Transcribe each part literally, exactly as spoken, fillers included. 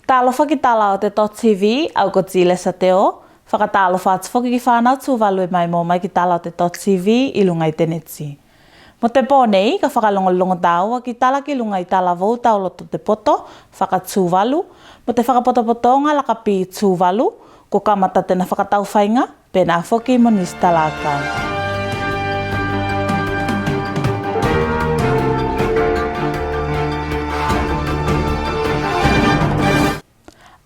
Talofa ki tala o te dot T V, au ko Tilesa Teo. Fakatalofa atu foki ki fanau Tuvalu e maimoa mai ki tala o te dot T V i luga i te neti. Mo te po nei, ka fakalogologo taua ki tala ki luga i talavou tauloto te poto faka-Tuvalu, mo te fakapotopotoga lakapi Tuvalu, ko kamata tena fakataufaiga, penā foki mo nisi tala aka.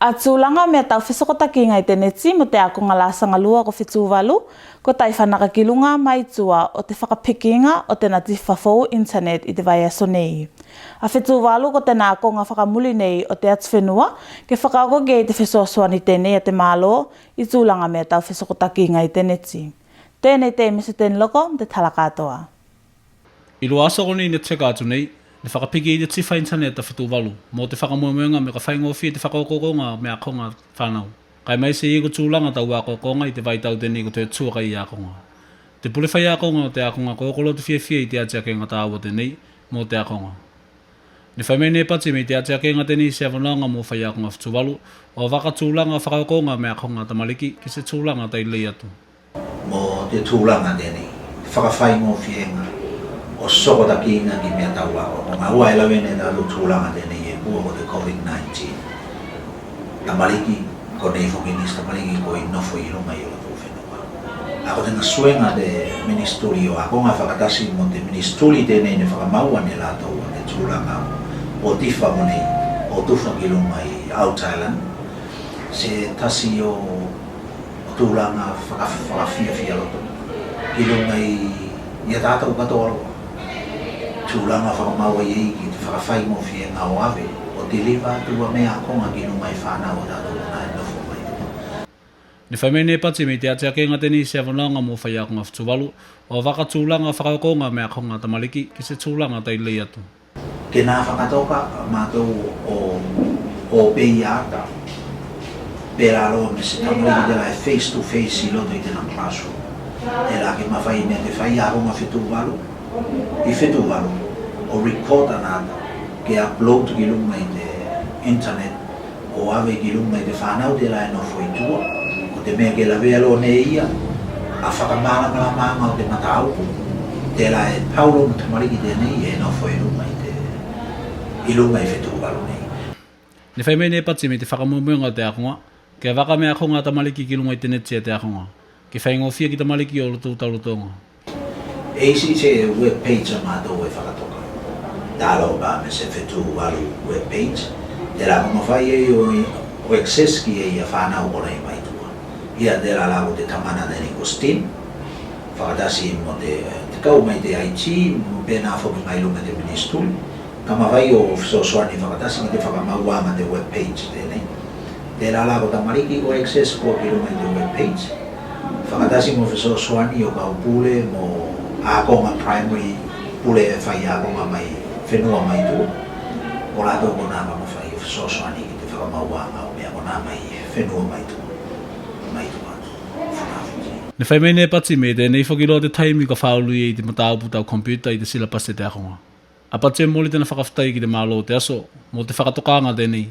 A tulaga mea tau fesokotakiga i te neti mo te akoga lasaga lua ko Fetuvalu, ko tai fanaka ki luga mai tua o te fakapikiga o tena tifa fou internet i te vaiaso nei. A Fetuvalu ko tena akoga fakamuli nei o te atufenua, ke fakaoko ki ei te fesoasoani tenei a te malo i tulaga mea tau fesokotakiga i te neti. Tenei te Mese Teniloko mo te tala katoa. I lua aso konei ne teka atu nei, ne fakapiki ei te tifa internet a Fetuvalu, mo te fakamoemoega me ka faigofie te fakaokookoga me akoga fanau. Kae maise ei ko tulaga tau akoakoga i te vaitau tenei ko te tua kai akoga. Te pule faiakoga o te akoga ko oko loa te fiafia i te atiakega taua tenei mo te akoga. Ne fai mai ne pati me i te atiakega tenei se avanoaga mo faiakoga Fetuvalu o avaka tulaga fakaokooga me akoga tamaliki ki se tulaga tai lei atu. Mo te tulaga tenei, te fakafaigofiega o sokotakiga ki mea tau akoakoga, ua e lavea ne tatou tulaga tenei e kua ko te COVID nineteen. Tamaliki, konei foki nisi tamaliki koi nofo i luga i olotou fenua. A ko tena suega te Minisituli o Akoga fakatasi mo te minisituli tenei ne fakamaua ne latou a te tulaga o tifa konei o tufa ki luga i outer island, se tasi o o tulaga faka-, fakafiafia loto ki luga i, i a tatou katoa loa. Tulaga fakamaua i ei ki te fakafaigofiega o ave o deliver atu a mea akoga ki luga i fanau o tatou konā e nofo mai. Ne fai mai ne pati me i te atiakega tenei se avanoaga mo faiakoga Fetuvalu o avaka tulaga fakaokooga me akoga tamaliki ki se tulaga tai lei atu. Ke na fakatoka matou o, o pei ata. Pelā loa me se tamaliki telā e face to face i loto i tena classroom. Telā ke mafai ne te faiakoga Fetuvalu, i Fetuvalu, o record ana ata, ke upload ki luga i te internet, o ave ki luga i te fanau telā e nofo i tua, ko te mea ke lavea loa ne ia a fakamalamalamaga o te mataupu telā e pau loa mo tamaliki tenei e nofo i luga i te, i luga i Fetuvalu nei. Ne fai mai ne pati me i te fakamoemoega o te akoga ke avaka me akoga tamaliki ki luga i te neti a te akoga ke faigofie ki tamaliki o olotou taulotoga. E isi se web page a matou e fakatoka. Talo pa me se Fetuvalu web page. Telā ko mafai ei o, o access ki ei a fanau konei mai tua. Ia telā la ko te tamana tenei ko Stin, fakatasi mo te, te kau mai te I T, mo penā foki mai luga te minisituli. Ka mafai o fesoasoani fakatasi ki te fakamauaga te web page tenei. Telā la ko tamaliki ko access ko ki luga i te web page. Fakatasi mo fesoasoani o kau pule mo akoga primary, pule e faiakoga mai fenua mai tua. Ko latou konā ka mafai o fesoasoani ki te fakamauaga o mea konā mai fenua mai tua. Mai tua. Funafuti. Ne fai mai ne pati me tenei foki loa te taimi ka fakaulu i ei te mataupu tau computer i te silapasi a te akoga. A pati e moli tena fakafetai ki te malo o te aso mo te fakatokaga tenei,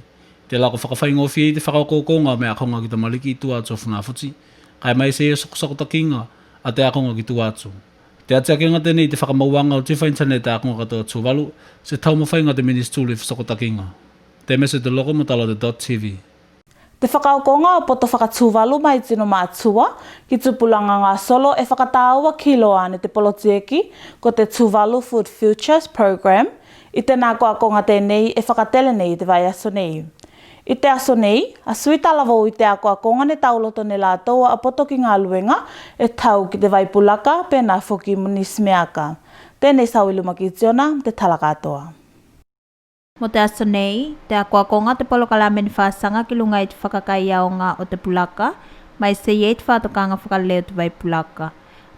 telā ko fakafaigofie ei te fakaokookoga me akoga ki tamaliki i tua atu o Funafuti, kae maise ei o sokosokotakiga a te akoga ki tua atu. Te atiakega tenei te fakamauaga o tifa internet a akoga katoa Tuvalu, se taumafaiga te minisituli fesokotakiga. Te Mese Teniloko mo tala o te dot T V. Te fakaokoga o poto faka-Tuvalu mai tino matua ki tupulaga gasolo e fakataua ki loa ne te polotieki ko te Tuvalu Food Futures Program. I tena akoakoga tenei e fakatele nei i te vaiaso nei. I te aso nei, a sui talavou i te akoakoga ne tauloto ne latou a poto ki galuega e tau ki te vaipulaka penā foki mo nisi mea aka. Tenei Sauiluma Kitiona, te tala katoa. Mo te aso nei, te akoakoga te polokalame ne fasaga ki luga i te fakakaiaoga o te pulaka, maise ei te fakatokaga fakalei o te vaipulaka.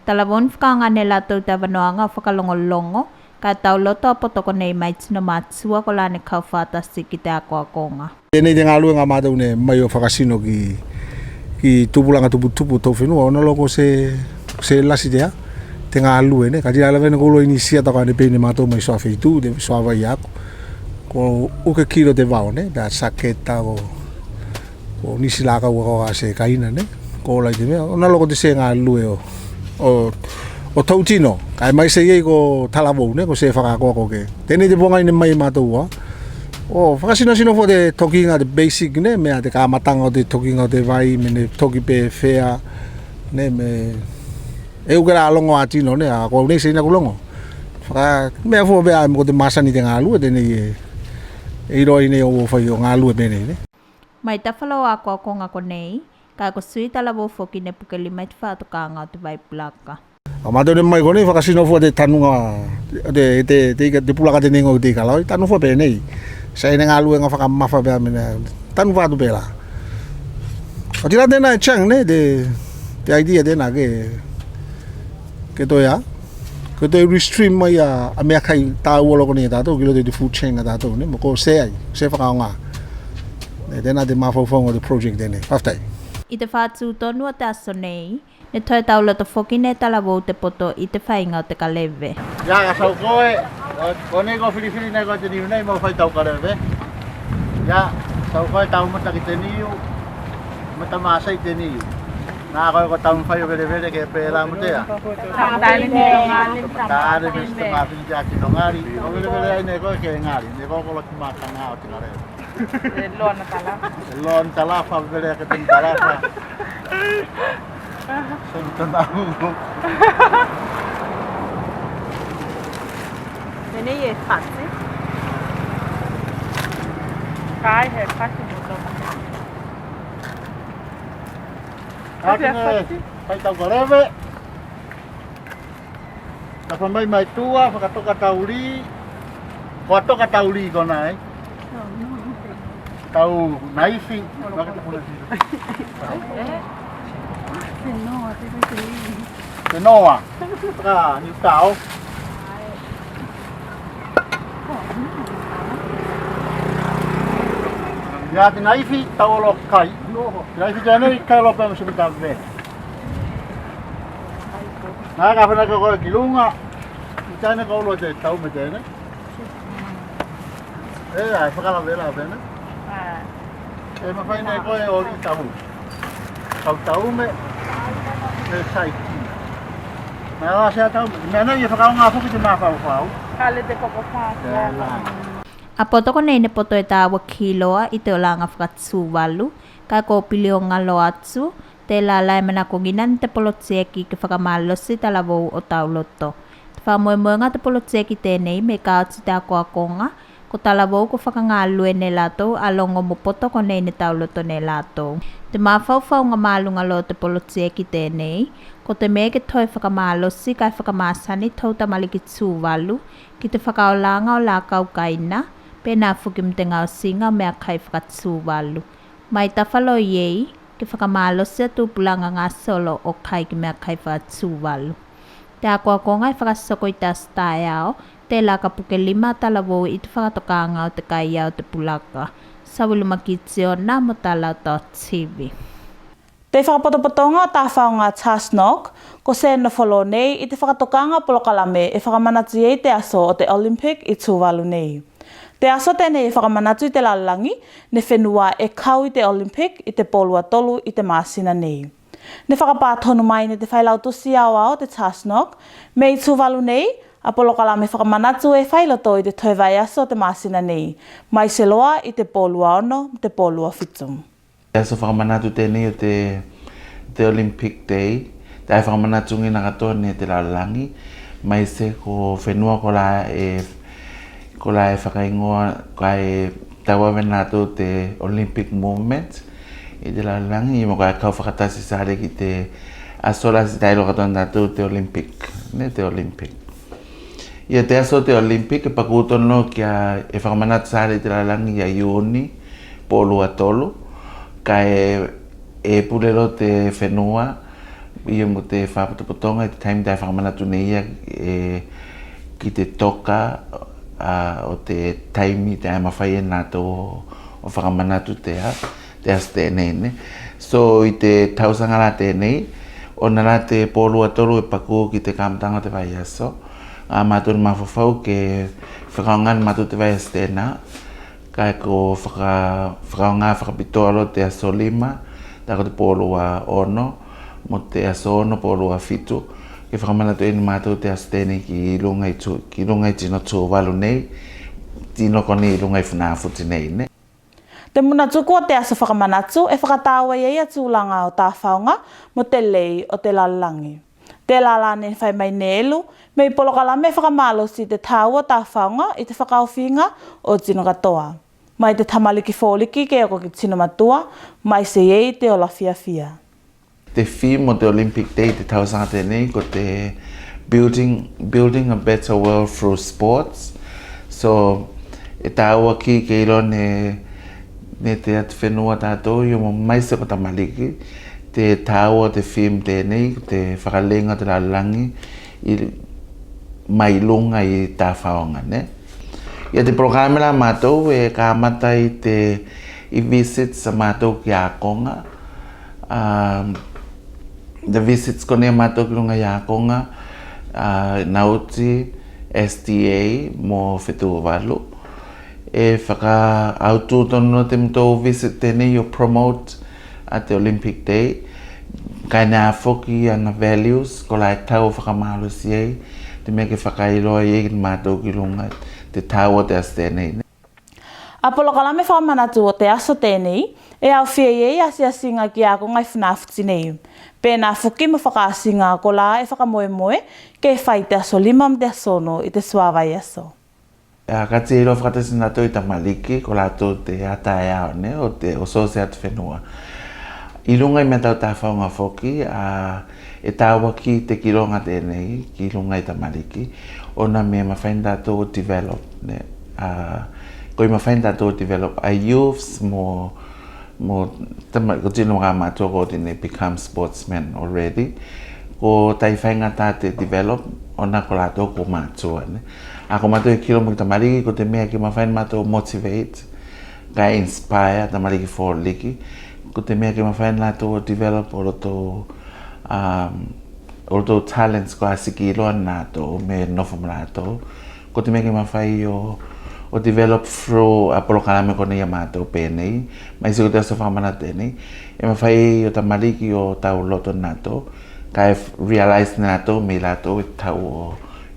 Talavou ne fakaaoga ne latou te avanoaga o fakalogologo, kae tauloto a poto konei mai tino matua kolā ne kau fakatasi ki te akoakoga. Tenei te galuega a matou ne mai o fakasino ki, ki tupulaga tuputupu o tou fenua, ona loa ko se, se lasi te a, te galue ne, kae tela e lavea ne koulua i nisi ata ka ne pei ne matou mai suā feitu, te suā vai ako. Ko uke kilo te vao ne, ta saketa ko Ko nisi lakau akoako a se kaina ne, ko ola i te mea ona loa ko te se galue o, o, o tou tino, kae maise i ei ko talavou ne, ko se fakaakoako ke. Tenei te pogai ne mai matou a o fakasinosino fua te tokiga, te basic ne, mea te kamataga o te tokiga o te vai, me ne toki pe fea ne, me e uke la logo a tino ne, a ko au nei se ina ku logo. Faka mea fua pea me ko te masani te galue tenei e, e iloa i nei o fai o galue penei ne. Mai tafa loa akoakoga konei, kae ko sui talavou foki ne puke lima i te fakatokaga o te vai pulaka. A matou ne mai konei fakasino fua te tanuga, te, te, te, te pulaka tenei gau te ikalaoi, tanu fua penei. Sa i ne galuega fakamafa pea me ne tanu fatu pela. Oti la tena e chang ne, te, te idea tena ke, ke toe a, ke toe restream mai a, a meakai taua loa konei a tatou ki loto i te food chain a tatou ne, mo ko se ai, se fakaaoga. Ne, tena te mafaufauga o te project tenei. Fafetai. I te fatu tonu o te aso nei, ne toe tauloto foki ne talavou te poto i te faiga o te kaleve. Ia, ka sau koe, konei ko filifili nei koe te niu nei mo fai tau kaleve. Ia, sau koe tau mata ki te niu, mata masei te niu. Na koe ko tau mafai o velevele ke pela mo te a. Tale me se te mafini te aki no gali. Ko velevele ai nei koe ke gali, nei koe ko loki makaga o te kaleve. E loa na tala. E loa na tala, fa vele ke te tala fa. Sonu tona ugo. Tenei e fati. Kai he fati mo tona. Ake ne, fai tau kaleve. Tafa mai mai tua, fakatoka tauli. Ko atoka tauli konei. Tau naifi. Te noa. Ka niu tau. Ia te naifi tau olo kai. Te naifi tenei kai olo pe mo se mita vele. Na ka fena ka koe ki luga. Tena ka olo te tau me tena. E, a, e fakalavela pena. E mafai nei koe o li tau. Tau tau me, me saiki. Na la se tau me, mea nei e fakaaoga foki te mafaufau. Kale te kokofa. E, la. A poto konei ne poto e tauaki loa i te olaga faka-Tuvalu, kae ko pili o galo atu, tela la e manakogina ne te polotieki ke fakamalosi talavou o tauloto. Te fakamoemoega o te polotieki tenei me ka oti te akoakoga, ko talavou ko fakagalue ne latou a logo mo poto konei ne tauloto ne latou. Te mafaufauga maluga loa o te polotieki tenei, ko te mea ke toe fakamalosi kae fakamasani tou tamaliki Tuvalu ki te fakaolaga o lakau kaina, penā foki mo te gaosiga o meakai faka-Tuvalu. Mai tafa loa i ei, ke fakamalosi a tupulaga gasolo o kai ki meakai faka-Tuvalu. Te akoakoga e fakasoko i te aso taeao, tela ka puke lima talavou i te fakatokaga o te kaia o te pulaka. Saulu Makitiona mo Tala dot T V. Te fakapotopotoga o tafaoga TASNOC, ko se nofo loa nei i te fakatokaga o polokalame e fakamanatu i ei te aso o te Olympic i Tuvalu nei. Te aso tenei e fakamanatu i te lalolagi ne fenua e kau i te Olympic i te po lua tolu i te masina nei. Ne fakapatonu mai ne te failautusi aoao o te TASNOC, me i Tuvalu nei, a polokalame fakamanatu e fai loto i te toe vaiaso o te masina nei, maise loa i te po lua ono, te po lua fitu. Te aso fakamanatu tenei o te, te Olympic Day, te fakamanatu gina katoa ne te lalolagi, maise ko fenua kola e, kola e fakaigoa, kola e tauave ne latou te Olympic movement i te lalolagi, ia mo kola e kau fakatasi sale ki te aso la se tailo katoa ne latou te Olympic, ne te Olympic. Ia te aso o te Olympic e paku tonu loa ki a, e fakamanatu sale i te lalolagi ia Iuni, po lua tolu, kae, e pule loa te fenua, ia mo te fakapotopotoga i te taimi tae fakamanatu nei ia, e, ki te toka, a, o te taimi tae mafai e latou o fakamanatu te a, te aso tenei, ne. So, i te tausaga la tenei, ona la te po lua tolu e paku ki te kamataga o te vaiaso, a matou ne mafaufau ke fakaaoga ne matou te vaiaso tena, Kae ko faka, fakaaoga fakapitoa loa te Aso Lima, tā ko te po lua ono, mo te Aso Ono po lua fitu, ke fakamanatu ei ne matou te aso tenei ki luga i tu, ki luga i tino Tuvalu nei, tino konei i luga i Funafuti nei, ne. Te muna tuku o te aso fakamanatu e fakatāua i ei a tulaga o tafaoga mo te lei o te lalolagi. Telā la ne fai mai ne Elu, me i polokalame fakamalosi te tāua o tafaoga i te fakaofiga o tino katoa, mai te tamaliki foliki ke oko ki tino matua, maise i ei te ola fiafia. Te theme o te Olympic Day te tausaga tenei ko te building, building a better world through sports. So e tāua ki ke iloa ne, ne te atufenua tatou io mo maise ko tamaliki, te tāua o te theme tenei ko te fakaleiga o te lalolagi i, mai luga i tafaoga, ne. Ia te polokalame la matou e kamata i te, i visits a matou ki akoga. Um, te visits konei a matou ki luga i akoga, uh, Nauti, S D A mo Fetuvalu. E fakaautu tonu loa te motou visit tenei o promote a te Olympic Day. Kae ne a foki ana values kolā e tau o fakamalosi ei, te mea ke fakailoa ei ne matou ki luga te tāua o te aso tenei. A polokalame fakamanatu o te aso tenei e aofia i ei asiasiga ki akoga i Funafuti nei, penā foki mo fakaasiga kolā e fakamoemoe ke fai te Aso Lima mo te Aso Ono i te suā vaiaso. A, kāti e iloa fakatasi ne latou i tamaliki ko latou te ataeao, ne, o te, o so se atufenua. I luga i mea tau tafaoga foki, a, e tāua ki te kiloga tenei ki luga i tamaliki, ona me mafai ne tatou o develop, ne. A, koi mafai ne tatou o develop a youths mo, mo tama, ko tino makamatua ko oti ne become sportsmen already. Ko tai faigatā te develop ona ko latou ko matua, ne. A ko matou e kilo mo ki tamaliki, ko te mea ke mafai ne matou o motivate kae inspire tamaliki foliki. Ko te mea ke mafai ne latou o develop olotou, um, olotou talents kolā siki iloa ne latou me nofo mo latou. Ko te mea ke mafai o, o develop through a polokalame konei a matou penei, maise ko te aso fakamanatu tenei, e mafai o tamaliki o tauloto ne latou kae realize ne latou me i latou e tau o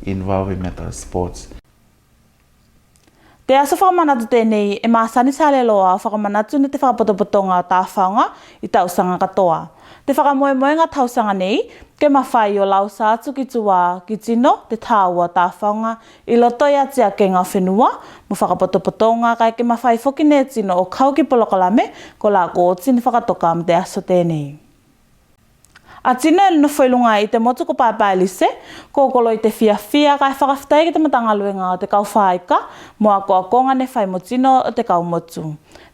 involve i mea tau sports. Te aso fakamanatu tenei e masani sale loa o fakamanatu ne te fakapotopotoga o tafaoga i tausaga katoa. Te fakamoemoega tausaga nei ke mafai o lausa atu ki tuā ki tino te tāua o tafaoga i loto i atiakega o fenua mo fakapotopotoga kae ke mafai foki ne tino o kau ki polokalame kolā ko oti ne fakatoka mo te aso tenei. A tino e nofo i luga i te motu ko Papaelise ko kolo i te fiafia kae fakafetai ki te matagaluega o te kau fāika mo akoakoga ne fai mo tino o te kau motu.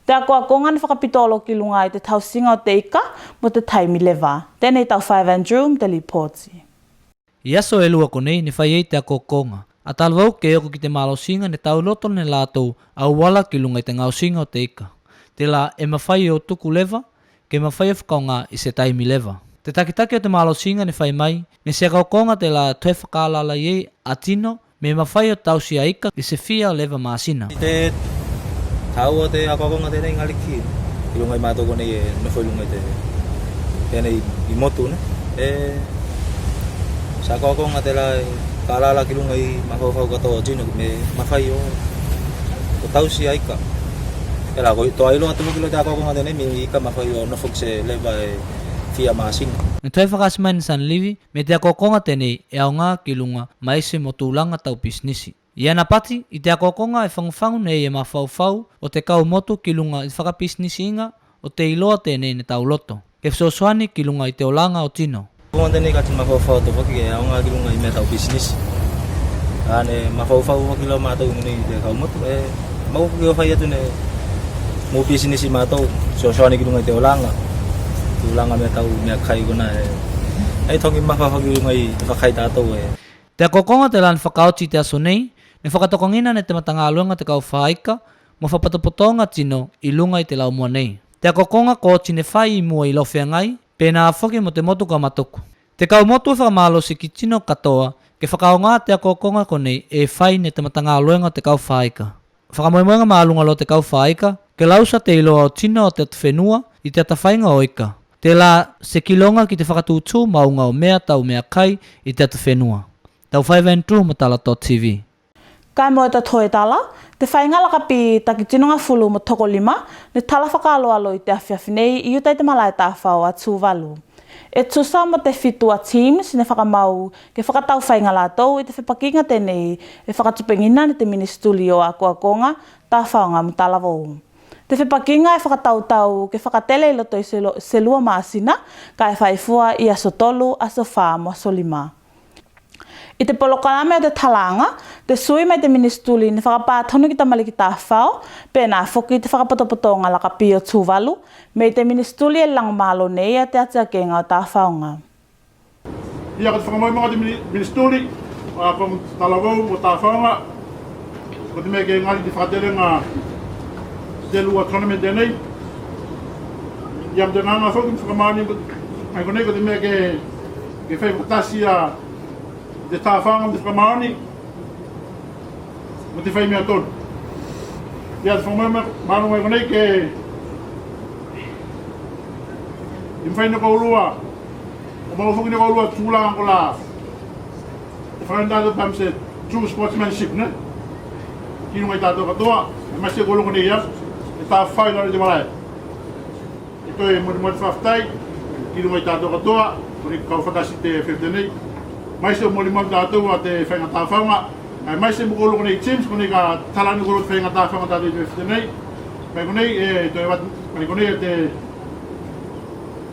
Te akoakoga ne fakapito loa ki luga i te tausiga o te ika mo te taimi leva. Tenei Taufaevae Andrew mo te lipoti. I aso e lua konei ne fai ei te akoakoga a talavou ke oko ki te malosiga ne tauloto ne latou auala ki luga i te gaosiga o te ika. Telā e mafai o tuku leva ke mafai o fakaaoga i se taimi leva. Te takitaki o te malosiga ne fai mai me se akoakoga telā toe fakaalaala i ei a tino me mafai o tausi a ika i se fia leva masina. I te tāua o te akoakoga tenei gali ki luga i matou konei e nofo i luga i te, tenei i motu, ne. E se akoakoga telā e fakaalaala ki luga i mafaufau katoa o tino me mafai o, o tausi a ika. Telā ko toe iloa atu foki loa te akoakoga tenei me ika mafai o nofo ki se leva e fia masina. Ne toe fakaasi mai ne San Livi me te akoakoga tenei e aoga ki luga maise mo tulaga tau pisinisi. I ana pati, i te akoakoga e fagufagu ne ia mafaufau o te kau motu ki luga i te fakapisinisiga o te iloa tenei ne tauloto ke fesoasoani ki luga i te olaga o tino. Akoakoga tenei kāti mafaufau atu foki e aoga ki luga i mea tau pisinisi. A ne mafaufau foki loa matou i te kau motu e mau foki o fai atu ne mo pisinisi matou, fesoasoani ki luga i te olaga, tulaga mea tau meakai konā e, e togi mafa foki ki luga i te fakai tatou e. Te akoakoga telā ne fakaoti i te aso nei ne fakatokagina ne te matagaluega o te kau fāika mo fakapotopotoga tino i luga i te laumua nei. Te akoakoga ko oti ne fai i mua i Lofeagai penā foki mo te motu ko Amatuku. Te kau motu e fakamalosi ki tino katoa ke fakaaoga te akoakoga konei e fai ne te matagaluega o te kau fāika. Fakamoemoega maluga loa te kau faika ke lausa te iloa o tino o te atufenua i te atafaiga o ika, tela se kiloga ki te fakatutu mauga o mea tau meakai i te atufenua. Taufaiva Andrew mo tala dot T V. Kae mo te toe tala, te faiga lakapi taki tinogafulu mo tokolima ne tala fakaaloalo i te afiafi nei i uta i te malae tafao a Tuvalu. E tusa mo te fitu a teams ne fakamau ke fakataufaiga latou i te fepakiga tenei e fakatupegina ne te Minisituli o Akoakoga, Tafaoga mo Talavou. Te fepakiga e fakatautau ke fakatele i loto i se lo-, se lua masina, kae fai fua i Aso Tolu, Aso Fa mo Aso Lima. I te polokalame o te talaga, te sui mai te Minisituli ne fakapatonu ki tamaliki tafao, penā foki te fakapotopotoga lakapi o Tuvalu, me i te Minisituli e lagomalo nei a te atiakega o tafaoga. Ia, ko te fakamoemoega a te mini-, Minisituli o Akoakoga, Talavou mo Tafaoga, ko te mea ke gali te fakatelega te lua tournament tenei. Ia, mo te agaga foki mo fakamaoni mai konei, ko te mea ke, ke fai fakatasi a te tafaoga mo te fakamaoni mo te fai mea tonu. Ia, te fakamoemoega mai konei ke, ke mafai ne koulua, o maua foki ne koulua tulaga kola e fakaino tatou pe a mo se true sportsmanship, ne? Ki luga i tatou katoa, e maise koulua konei ia, e tafao i lalo i te malae. E toe molimoli fakafetai ki luga i tatou katoa, konei kau fakatasi te afiafi tenei. Maise o molimoli tatou a te faiga tafaoga, kae maise mo koulua konei teams, konei ka tala ne koulua te faiga tafaoga tatou i te afiafi tenei. Kae konei, e, toe ava atu mai konei a te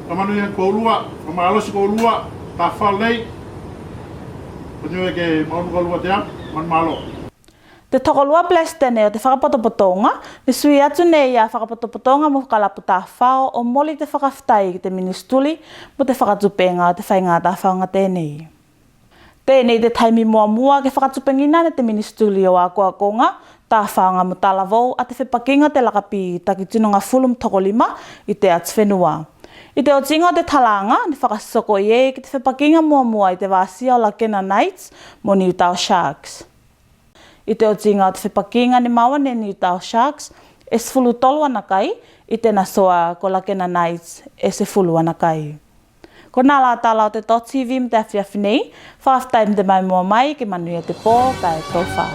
fakamanu i koulua, fakamalosi koulua, tafao nei. Konei ke maua ne koulua te ava, manumalo. Te tokolua pelesitene o te fakapotopotoga ne sui atu nei a fakapotopotoga mo fakalapu tafao o moli te fakafetai ki te Minisituli mo te fakatupega o te faiga tafaoga tenei. Tenei te taimi muamua ke fakatupegina ne te Minisituli o Akoakoga, Tafaoga mo Talavou a te fepakiga te lakapi taki tinogafulu mo tokolima i te atufenua. I te otiga o te talaga ne fakasoko i ei ki te fepakiga muamua i te vasia o Lakena Knights mo Niutao Sharks. I te otiga o te fepakiga ne maua ne Niutao Sharks e sefulu tolu ana kai, i tena soa ko Lakena Knights e sefulu ana kai. Konā la tala o te dot T V mo te afiafi nei, fakafetai mo te maimoa mai, ke manuia te po kae tofa.